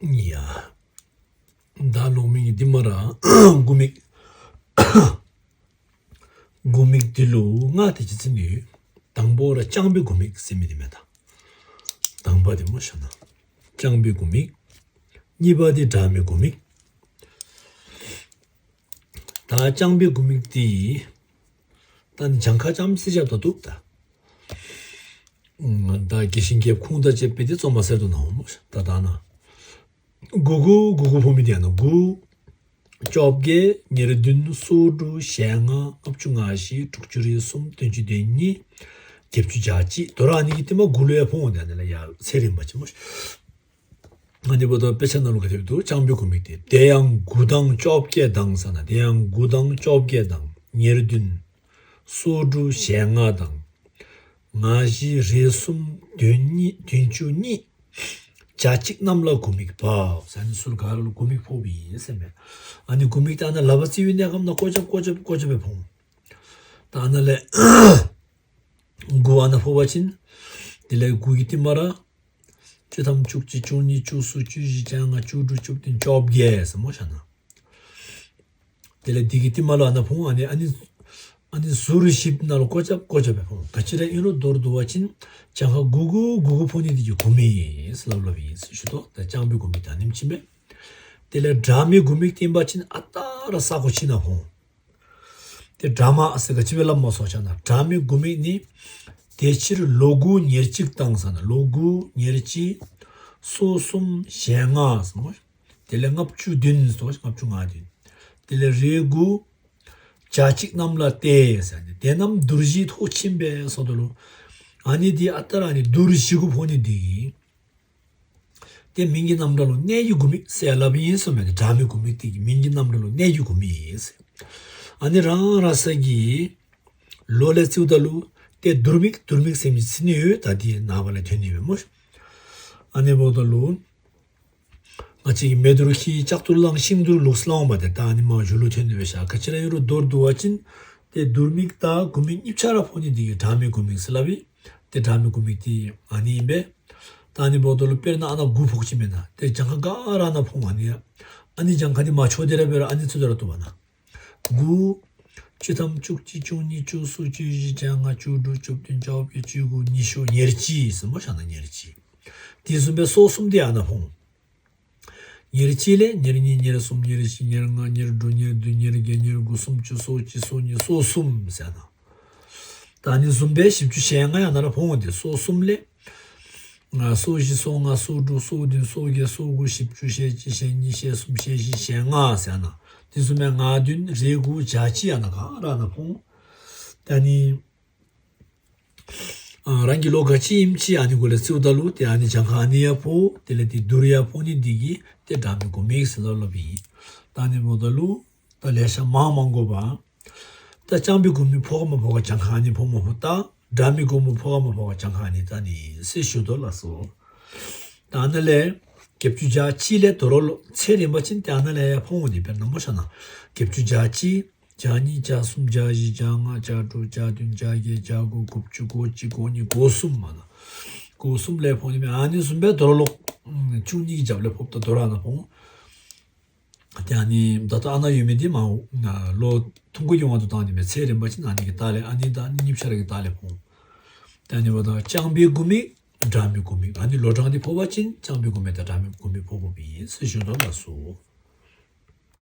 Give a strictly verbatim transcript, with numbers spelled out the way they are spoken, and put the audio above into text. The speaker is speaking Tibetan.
ཡ། ད་ལོག་མིང་འདི་མ་ར་དགུ་མིག་དགུ་མིག་འདི་ལུ་ལྔ་དེ་ཅིག་ཚིག་ནི་ཡོད། དང་པོ་ར་རྐྱང་པའི་དགུ་མིག་ཟེར་མི་དེ་མེད་ད། དང་པ་དེ་མོ་ཤ་ན། རྐྱང་པའི་དགུ་མིག་གཉིས་པ་དེ་སྒྲ་མའི་དགུ་མིག་ད་རྐྱང་པའི་དགུ་མིག་དེ། ད་ནི་གྱངས་ཁ་ཙམ་སི་ཅབ་ད་འདུག་ད། ད་དགེ་བཤེས་རྒྱལ་ཁུངས་དང་བཅས་པའི་དེ་ཙོ་མ་ཟེར་དུ་ན་འོང་མོ་ད་ད་ན། དགུ་དགུ་དགུ་དགུ་ཕོ་མི་དེ་ཡང་ན་དགུ། བཅོ་བརྒྱད། ཉེར་བདུན། སོ་དྲུག་བཞི་ལྔ། ལྔ་བཅུ་ང་བཞི། དྲུག་ཅུ་རེ་གསུམ། བདུན་ཅུ་དོན་གཉིས། བརྒྱད་ཅུ་གྱ་གཅིག་དོ་ར་ཨ་ནི་གི་ཏི་མ་དགུ་ལོ་ཡ་ཕོ་འོང་དེ་ཨ་ནི་ལ་ཡ་ཚེ་རིང་པ་ཆེན་མོ། ཨ་ནི་བོ་དོ་དཔེ་ཆ་ནང་ལུ་ག་དེ་བི་འདུག་རྐྱང་པའི་དགུ་མིག་དེ་དེ་ཡང་དགུ་དང་བཅོ་བརྒྱད་དང་ས་ན་དེ་ཡང་དགུ་དང་བཅོ་བརྒྱད་དང་ཉེར་བདུན། སོ་དྲུག་བཞི་ལྔ་དང་། ང་བཞི་རེ་གསུམ། བདུན་གཉིས། བདུན་ཅུ་གཉིས། གྱ་གཅིག་རྣམས་ལ་དགུ་མིག་བབས། ས་ནི་སུལ་ག་ལ་དགུ་མིག་ཕོག་པ་ཡིན་ཟེར་མས། ཨ་ནི་དགུ་མིག་དེ་ཨ་ན་ལ་བ་ཙི་བི་གནས་སྐབས་ན་ཀོ་ཅབ་ཀོ་ཅབ་ཀོ་ཅབ་པའི་ཕོང་། ད་ཨ་ན་ལས་དགུ་ཨ་ན་ཕོག་པ་ཅིན། དེ་ལས་དགུ་གི་ཏི་མ་ར། བཅུ་ཐམ། བཅུ་གཅིག། བཅུ་གཉིས། བཅུ་གསུམ། བཅུ་བཞི། བཅོ་ལྔ། བཅུ་དྲུག། བཅུ་བདུན། བཅོ་བརྒྱད་ཟེར་མོ་ཤ་ན། དེ་ལས་དེ་གི་ཏི་མ་ལོ་ཨ་ན་ཕོང་ཨ་ནི་ཨ་ནི། ཨ་ནི་ཟུར་ཞིབ་ན་ལོ་ཀོ་ཅབ་ཀོ་ཅབ་པའི་ཕོང་། ག་ཅི་ར་ཨིན་རུ་མདོར་བསྡུ་བ་ཅིན་གྱངས་ཁ་དགུ་དགུ་དགུ་དགུ་ཕོག་ནི་དེ་གི་དགུ་མིག་ཡིན་ལབ་ལབ་ཡིན་ཞུ་དོ། ད་རྐྱང་པའི་དགུ་མིག་དང་ནིམ་ཕྱིན་པས། དེ་ལས་སྒྲ་མའི་དགུ་མིག་བསྟན་པ་ཅིན་ཨ་ཏ་ར་ས་ཀོ་ཕྱི་ན་ཕོང་། དེ་སྒྲ་མ་ཨ་སེ་ག་ཅི་བའི་ལབ་མ་སོགས་ཆ་ན་སྒྲ་མའི་དགུ་མིག་ནི། དེ་ཕྱིར་ལོ་དགུ་ཉེར་གཅིག་དང་ས་ན་ལོ་དགུ་ཉེར་གཅིག་སོ་གསུམ་བཞི་ལྔ་ཟེར་མོ། དེ་ལས་ལྔ་བཅུ་བདུན་ཟེར་ལྔ་བཅུ་ང་བདུན། དེ་ལས་རེ་དགུ། གྱ་གཅིག་རྣམས་ལ་སྟེ་ཟེར་ནས་དེ་རྣམས་དུར་བཞིས་ཐོགས་ཕྱིན་པས་སོགས་དུ་ལོ། ཨ་ནི་དེ་ཨ་ཏ་ར་ནི་དུར་བཞི་དགུ་ཕོག་ནི་དེ་ཡིན། དེ་མིང་གི་རྣམ་གྲངས་ལུ་གནས་ཀྱི་དགུ་མིག་ཟེར་ལབ་ཡིན་གསུངས་མེད་དེ་སྒྲ་མའི་དགུ་མིག་དེ་གི་མིང་གི་རྣམ་གྲངས་ལུ་གནས་ཀྱི་དགུ་མིག་ཡིན་ཟེར། ཨ་ནི་རང་ར་ས་གི་ལོ་ལས་བརྩིའུ་ད་ལུ་དེ་དུར་མིག་དུར་མིག་ཟེར་མི་ཚིག་ནི་ཡོད་ད་དེ་ནག་པ་ལས་ཐོན་ནི་ཡོད་མོ། ཨ་ནི་བོ་ད་ལུ། ང་ཅིག་མེ་དུར་ཁྱི་ལྕགས་དུར་གླང་ཤིང་དུར་ལུག་སློང་བ་དེ་ད་ཨ་ནི་མ་བཞུ་ལུ་ཐོན་ནི་བས་ཤ་ག་ཅི་ར་ཡོད་རུ་མདོར་བསྡུ་བ་ཅིན། དེ་དུར་མིག་དང་དགུ་མིག་གཉིས་ཆ་ར་ཕོག་ནི་དེ་གི་སྒྲ་མའི་དགུ་མིག་ཟེར་ལབ་ཡིན། དེ་སྒྲ་མའི་དགུ་མིག་དེ་ཨ་ནི་ཡིན་པས། ད་ནི་བོ་དོ་ལུ་དཔེར་ན་ཨ་ན་དགུ་ཕོག་ཅི་མེད་ན་དེ་གྱངས་ཁ་ག་ར་ན་ཕོང་ཨ་ནི་ཡ། ཨ་ནི་གྱངས་ཁ་དེ་མ་ཆོག་དེ་ར་བེ་ར་ཨ་ནི་ཚུ་དེ་ར་ཏུ་བ་ན། དགུ། བཅུ་ཐམ། བཅུ་གཅིག། བཅུ་གཉིས། བཅུ་གསུམ། བཅུ་བཞི། བཅོ་ལྔ། བཅུ་དྲུག། བཅུ་བདུན། བཅོ་བརྒྱད། བཅུ་དགུ། ཉི་ཤུ། ཉེར་གཅིག་ཟེར་མོ་ཤ་ན་ཉེར་གཅིག་དེ་གསུམ་པའི་སོ་གསུམ་དེ་ཨ་ན་ཕོང་། ཉེར་གཅིག་ལས་ཉེར་གཉིས། ཉེར་གསུམ། ཉེར་བཞི། ཉེར་ལྔ། ཉེར་དྲུག། ཉེར་བདུན། ཉེར་བརྒྱད། ཉེར་དགུ། སུམ་ཅུ། སོ་གཅིག། སོ་གཉིས། སོ་གསུམ་ཟེར་ན། ད་ནི་གསུམ་པའི་བཞི་བཅུ་ཞེ་ལྔ་ཡང་ན་ར་ཕོང་བ་དེ་སོ་གསུམ་ལས། ང་སོ་བཞི། སོ་ལྔ། སོ་དྲུག། སོ་བདུན། སོ་བརྒྱད། སོ་དགུ། བཞི་བཅུ་ཞེ་གཅིག་ཞེ་གཉིས། ཞེ་གསུམ། ཞེ་བཞི། ཞེ་ལྔ་ཟེར་ན། དེ་གསུམ་པའི་ལྔ་བདུན་རེ་དགུ་བརྒྱ་གཅིག་ཡང་ན་ག་ར་ན་ཕོང་། ད་ནི། ཨ། རང་གི་ལོ་ག་ཅི་ཡིན་ཅི་ཨ་ནི་གོ་ལ་རྩིའུ་ད་ལུ་དེ་ཨ་ནི་གྱངས་ཁ་ཨ་ནི་ཡ་ཕོ་དེ་ལ་དེ་དུར་ཡ་ཕོ་ནི་འདི་གི་དེ་སྒྲ་མི་གོ་མིག་སི་ལ་ལོ་བི་ཡིན། ད་ནི་མོ་ད་ལུ་ད་ལས་ཤ་མང་མང་གོ་བ། ད་རྐྱང་པའི་གོ་མི་ཕོ་ག་མ་ཕོ་ག་གྱངས་ཁ་ཨ་ནི་ཕོ་མ་ཕོ་ད་སྒྲ་མི་གོ་མི་ཕོ་ག་མ་ཕོ་ག་གྱངས་ཁ་ཨ་ནི་ད་ནི་སི་ཞུ་དོ་ལ་སོ། ད་ཨ་ན་ལས་བརྒྱད་ཅུ་གྱ་གཅིག་ལས་དོ་རོ་ལོ་ཚེ་རིང་པ་ཅིན་དེ་ཨ་ན་ལས་ཡ་ཕོ་འོང་ནི་བེར་ན་མོ་ཤ་ན་བརྒྱད་ཅུ་གྱ་གཅིག་གྱ་གཉིས། གྱ་གསུམ། གྱ་བཞི། གྱ་ལྔ། གྱ་དྲུག་གྱ་བདུན། གྱ་བརྒྱད། གྱ་དགུ། གོ་བཅུ། གོ་གཅིག་གོ་གཉིས། གོ་གསུམ་མ་ན། གོ་གསུམ་ལས་ཕོག་ནི་མེད་ཨ་ནི་གསུམ་པའི་དོ་ར་ལོ། བཅུ་གཉིས་ཀྱི་རྒྱབ་ལས་ཕོག་ད་དོ་ར་ན་ཕོག་དེ་ཨ་ནི་ད་ལྟ་ཨ་ན་ཡོད་མེད་དེ་མ་འོ་ལོ་ཐུང་ཀུ་ཡོང་བ་དུ་བཏང་ནི་མེད་ཚེ་རིང་པ་ཅིན་ཨ་ནི་གི་ལྟག་ལས་ཨ་ནི་ད་ཨ་ནི་གཉིས་ཆ་ར་གི་ལྟག་ལས་ཕོག་དེ་ཨ་ནི་བ་ད་རྐྱང་པའི་དགུ་མིག་སྒྲ་མི་གོ་མིག་ཨ་ནི་ལོ་གྲངས་དེ་ཕོག་པ་ཅིན་རྐྱང་པའི་དགུ་མིག་དང་སྒྲ་མི་གོ་མིག་ཕོག་པ་བི་ཡིན་སི་ཞུ་དོ་ལ་སོ།